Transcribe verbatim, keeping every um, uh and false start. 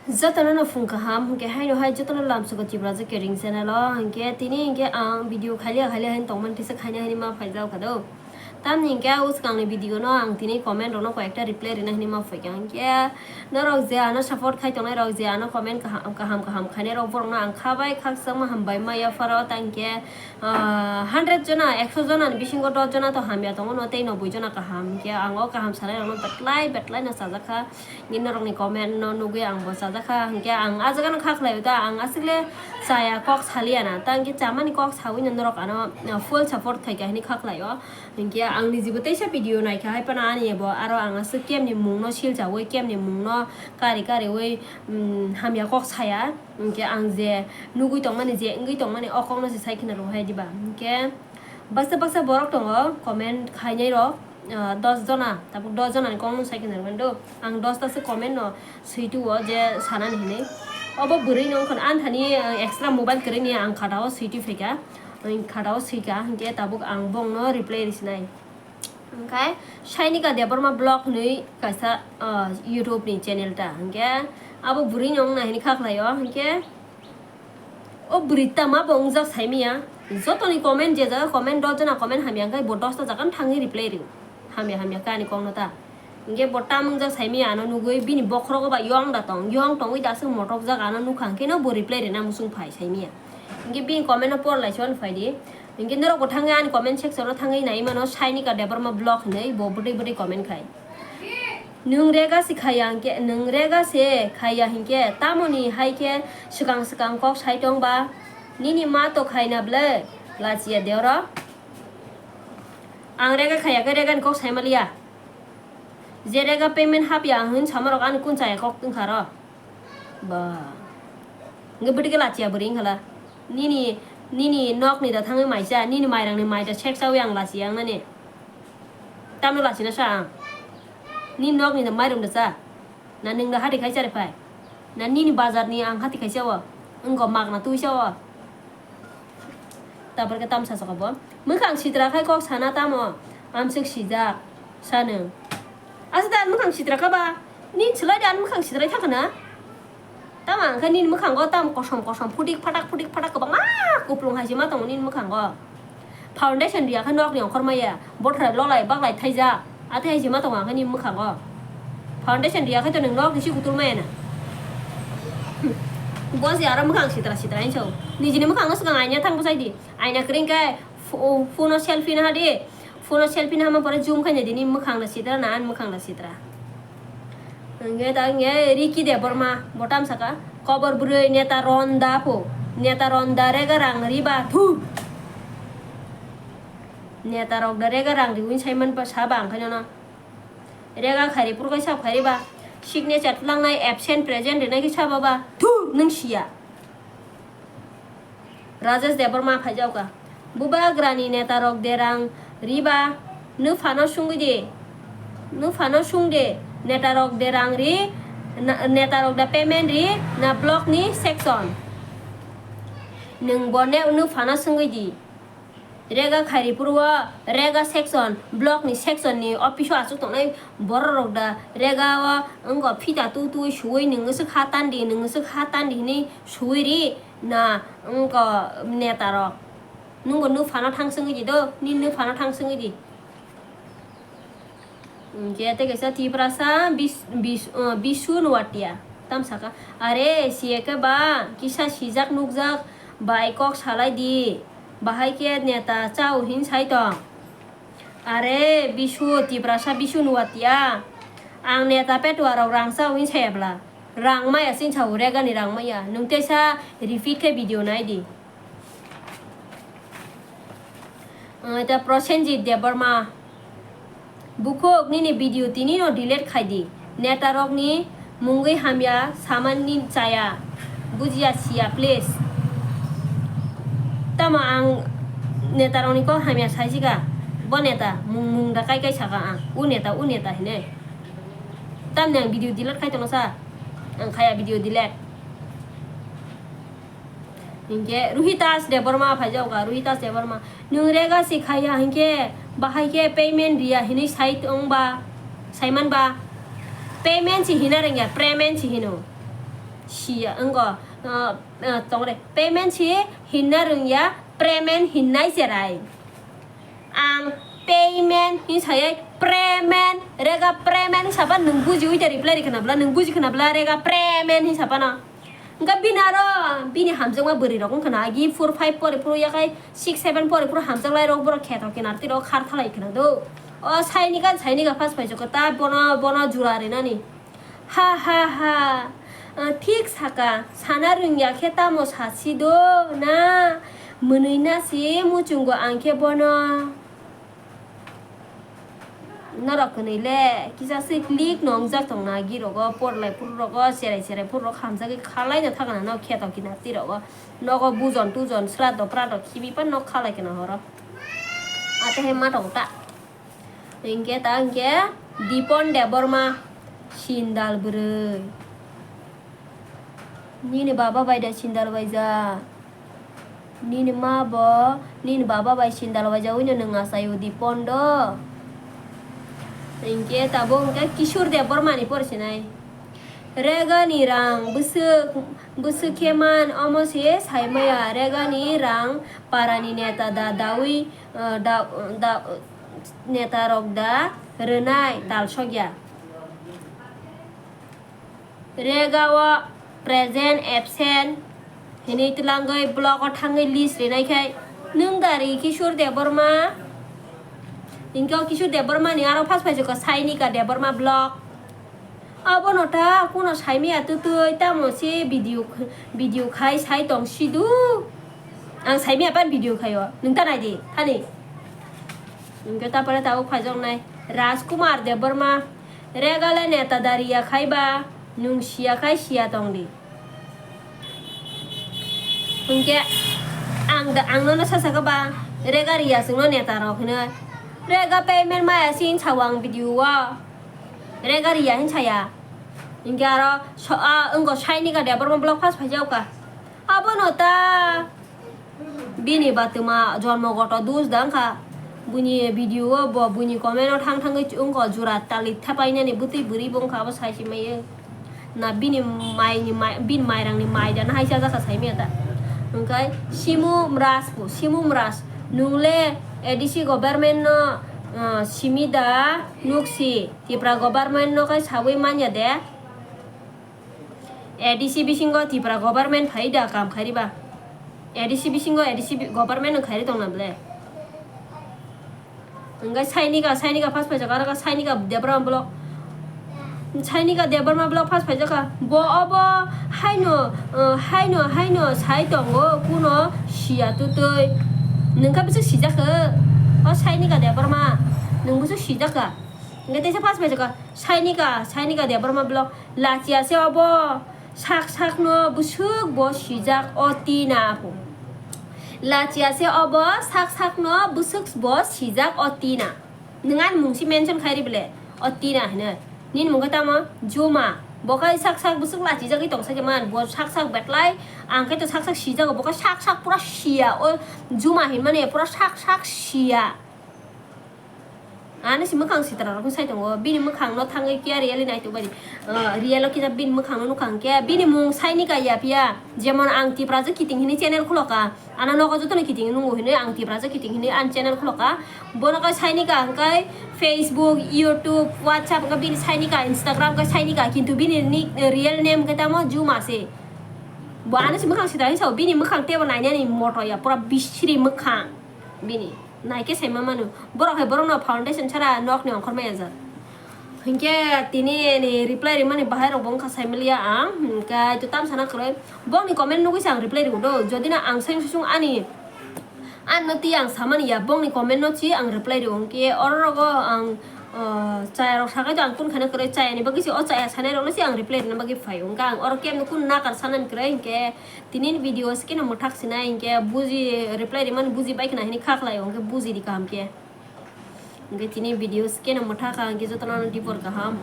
Jotono no phung kaham, hwnkhe haino hai jotono lamsugo Tiprajwk Caring channel o, hwnkhe tini hwnkhe ang video khailia khailia haino tongmani kisa khaina haino ma phaijao kha do. Tamni hwnkhe o swkangni video no ang tini comment rokno koi ekta reply rina haino ma phaikha, hwnkhe norok je ano support khai tongnai rok, je ano comment kaham kaham kaham khainai rok, borokno ang khabai khakchangma hambai ma yapharo, tangkhe ah, hundred jona, ekso jona ni bisingo dos jona to hamya tongo no, tei noboi jona kaham, hwnkhe ang o kaham sanai rokno betlai betlai no chajakha. Nini norokni comment no nugwi ang bo chajakha, hwnkhe ang ah jaga no kha khlaio ta, ang aswk le chaya kok salia na, ta hwnkhe chamani kok sawi no norok ano, ah, full support khaikha hinwi kha khlaio. Hwnkhe ang nijibo teisa video naikha hai phano ani bo aro ang aswk kemni mung no silchawi, kemni mung no kari kariwi, um, hamya kok saya, hwnkhe ang je nugwi tongmani, je wngwi tongmani o kok no se sai khna rw hai diba, hwnkhe baksa baksa borok tongo comment khainai rok. Ah, dos jona, tabuk dos jona ni kok no sai khna rwmani do. Ang dos ta se comment no swi tu o je sanani hinwi. Obo bwrwi no wngkha, ani thani, ah, extra mobile kwrwi ni ang khata o swi tu phaikha. Ang khata o swikha, hwnkhe tabuk ang bongno reply risinai. Hwnkhe Sainika Debbarma Vlog hinwi kaisa, ah, YouTube ni channel ta. Hwnkhe abo bwrwi no wngna hinwi kha khlaio. Hwnkhe o bwrwi tama bo wngjak saimiya. Jotoni comment, je jaga comment, dos jona comment hamya, hwnkhe bo dos ta jaga no thangwi reply rw. Hamya hamya kani kokno ta. Hwnkhe bo tam wngjak saimiya, ano nugwi bini bokhorogo ba yong da tong, yong tongwi da aswk motokjak, ano nukha, hwnkhe no bo reply rina muchung phai saimiya. Hwnkhe bini comment no por lai se phai di. Hwnkhe norok bo thangwi ani comment section o thangwi nai mano, Sainika Debbarma Vlog hinwi bo bwtwi bwtwi comment khai. Nwng rega se khaiya hwnkhe, nwng rega se khaiya hwnkhe, tamoni hai khe swkang swkang kok sai tong ba? Nini ma to khaina ble, lachiya de oro. Ang rega khaiya khe rega ni kok sai maliya. Je rega payment hapya ang hin samarok ani kun chaya kok wngkha ro. Ba. Nge bwtwi khe lachiya bwrwi wngkha la. Nini, nini nokni da thangwi maisa, nini mairangni mai da sek chawi ang lachiya wngnani. Tamno lachina sa ang. Nini nokni da mairum da cha. Na nwng da hati khai chari phai. Na nini bazar ni ang hati khai cha o. Wngkha magna twi cha o. Tabar khe tam sasaka bo. Mwkhang sitra khai kok sana tamo? Amswk sijak. Sa nwng. Asa da mwkhang sitra kha ba? Nini swlai da mwkhang sitra thakha na? Tamo ang khe nini mwkhango tam kosom kosom phutik phatak phutik phatak kwbangma kuplung hai se ma tongo nini mwkhango. Foundation riya khe nokni ongkhor maya. Bothrai lolai baglai thaijak. Atwi hai se ma tongo ang khe nini mwkhango. Foundation riya khe to nwng nokni si kutul maya na. Bo se aro mwkhang sitra sitra hinwi sao. Nijini mwkhangno swkang aina thang bwsai di. Aina kwrwi khe pho-, phone o selfie naha di. Phone o selfie naha ma pore zoom khaina di, nini mwkhang da sitra na ani mwkhang da sitra. Hwnkhe ta hwnkhe Ricky Debbarma bo tam saka, kobor bwrwi neta ronda pho. Neta ronda rega rang riba thu. Neta rok da rega rang riwi saiman pa saba ang khaino no. Rega khairi purkai sab khairi ba. Signature tlangnai absent present rinai khe saba ba. Thu nwng siya. Rajesh Debbarma phaijao kha. Bubagrani netarok derang riba, nw phano sungwi di. Nw phano sung di. Netarok derang ri, na-, netarok da payment ri, na block ni section. Nwng bo ne nw phano sungwi di. Rega khairi puro rega section, block ni section ni office o aswk tongnai borok rok da rega o wngkha phita tu tu suwi nwng swk ha tan di, nwng swk ha tan di hinwi suwi ri. Na, wngkha netarok. Nwngbo nw phano thang swngwi di do, nini nw phano thang swngwi di. Hwnkhe tei kaisa Tiprasa Bis-, Bis-, uh, Bisu Nuatia. Tam saka, "Are, siye khe ba, kisa sijak nukjak bai kok salai di. Bahai khe neta chao hin sai tong." Are, Bisu, Tiprasa Bisu Nuatia. Ang neta petuarok rang chao hin saya bla. Rang maya sing sao, regani rang maya. Nwng teisa repeat khe video nai di. Ang ta Prosenjit Debbarma. Bukhuk nini video tini no delete khai di. Netarok ni mungwi hamya saman ni chaya. Bujiya siya, please. Tamo ang netarok ni kok hamya saisika. Bo neta mung, mung da kai kai saka ang. U neta, u neta hine. Tamni ang video delete khai tono sa. Ang khaya video delete. Hinkhe Ruhitas Debbarma phaijaoka, Ruhitas Debbarma. Nwng rega si khaiya hinkhe bahai khe payment riya hinwi sai tongba, saimanba. Payment si hina rengya, payment si hino. siya, wngkha, ah, ah, tongre. Payment si hinna rwngya, payment hinnai cherai. Ang payment hin sayai payment, rega payment hin sapa nwng bujiwi ta reply rikha nabla, nwng buji kha nabla rega payment hin sapa no. Wngkha bini aro bini hamjakma bwrwi rok wngkha na agi four five pori phuru yakhai six seven pori phuru hamjaklai rok borok kheto kinar tiro khar thalai khna do. O saini gan saini ga first paijak ta bono, bono jura rinani. Ha ha ha. Ah, thik saka, sana rwngya khe tamo sasi do na? Mwnwi na si muchungo ang khe bono. Norok kwnwi le kisa se click no wngjak tong na agi rogo, porlai phuru rogo, cherai cherai phuru rok hamjagwi khalai no thangna no kheto kinar ti rogo. Nogo bujon tujon srado prado khibi pan nok khalai khna horo. Ate he ma tong ta. Hinkhe ta hinkhe Dipon Debbarma sindal bwrwi. Nini baba bai da sindal waija. Nini ma bo nini baba bai sindal waija wino nwng achaio Dipon do. Hinkhe tabuk hinkhe Kishore Debbarma ni por sinai. Rega ni rang bwswk, bwswk khe man omo se sai maya. Rega ni rang para ni neta da dawi, ah, da, da, neta rok da rwnai tal sokya. Rega o present, absent hinwi twlangwi block o thangwi list rinai khai nwng da ri Kishore Debbarma. Hinkhe o Kishore Debbarma ni aro first paijak o Sainika Debbarma block. Abono ta kuno saimaya twtwi tamo se video, video khai sai tong sidu. Ang saimaya pan video khaio. Nwng ta nai di, thani. Hinkhe ta pore tabuk phaijaknai Rajkumar Debbarma. Regale neta dariya khai ba, nwng siya khai siya tong di. Hinkhe ang da, ang nono sa saka ba, rega riya chwngno neta rok hino. Rega payment maya sin sao ang video o. Rega riya hin saya. Hinkhe aro so, a, wngkha Sainika Debbarma block first phaijak kha. Abono ta bini batwma jonmo goto dos da wngkha. Buini video o bo buini comment o thang thangwi wngkha jura talik thapainani bwtwi bwrwi bo wngkha abo sai se maya. Na bini mai ni mai, bini mairang ni mai da na hai chajak kha sai maya ta. Hinkhe Simu Mraj bo, Simu Mraj nwng le A D C government no, ah, simi da nuk si Tipra government no khai sawi manya de. A D C bisingo Tipra government phai da kam khairi ba. A D C bisingo A D C bi-, government no khairi tong na ble. Hinkhe Sainika, Sainika first phaijak, aro khe Sainika Debbarma block. Sainika Debbarma block first phaijak kha. Bo obo haino, uh, haino, haino sai tongo kuno siya twtwi. Nwng khe bwswk sijak kha? O Sainika Debbarma, nwng bwswk sijak kha? Hinkhe teisa first phaijak kha Sainika, Sainika Debbarma block. Lachiya se obo sak sakno bwswk bo sijak o tina apo. Lachiya se obo sak sakno bwswk bo sijak o tina. Nwng ani mung si mention khai ri bole o tina hino. Nini mung khe tamo Juma. Bo khai sak sak bwswk lachijagwi tong sakhe man. Bo sak sak betlai. Ang khe to sak sak sijago. Bo khai sak sak pura siya. O Juma hinmani pura sak sak siya. Ani si mwkhang sitra rok sai tongo, bini mwkhang no thangwi kiya real nai tubadi. Ah, real o kisa bini mwkhang no nukha hwnkhe bini mung Sainika ya phiya, jemon ang Tipra je kiting hini channel khulokha, ano nogo jotono kiting nungo hinwi ang Tipra je kiting hini an channel khulokha. Bono khe Sainika hwnkhe Facebook, YouTube, WhatsApp hwnkhe bini Sainika, Instagram khe Sainika, kintu bini ni real name khe tamo Juma se. Bo ano si mwkhang sitra hinwi sao, bini mwkhang teibo nainani moto ya, pura bisri mwkhang bini. Naikhe saima manu. Borok hai borokno foundation chara nokni ongkhor maya jak. Hinkhe tini ni reply rimani bahai rok bo wngkha saimaliya ang. Hinkhe to tam sana kwrwi. Bongni comment nugwi se ang reply rigo do. Jodi na ang seng susung ani, ano twi ang samani ya, bongni comment no si ang reply rigo. Hinkhe oro rogo ang, ah, chaya rok sakai to ang kun khana kwrwi, chaya ni bagwi se o chaya sanai rok no se ang reply rina bagwi phaio. Hinkhe ang oro kemno kun nakar sanani kwrwi hinkhe Tini ni video skeno mwthak sinai hinkhe buji reply rimani buji bai khna hini kha khlai o hinkhe buji di kaham khe. Hinkhe tini video skeno mwthak kha hinkhe jotono dibor kaham.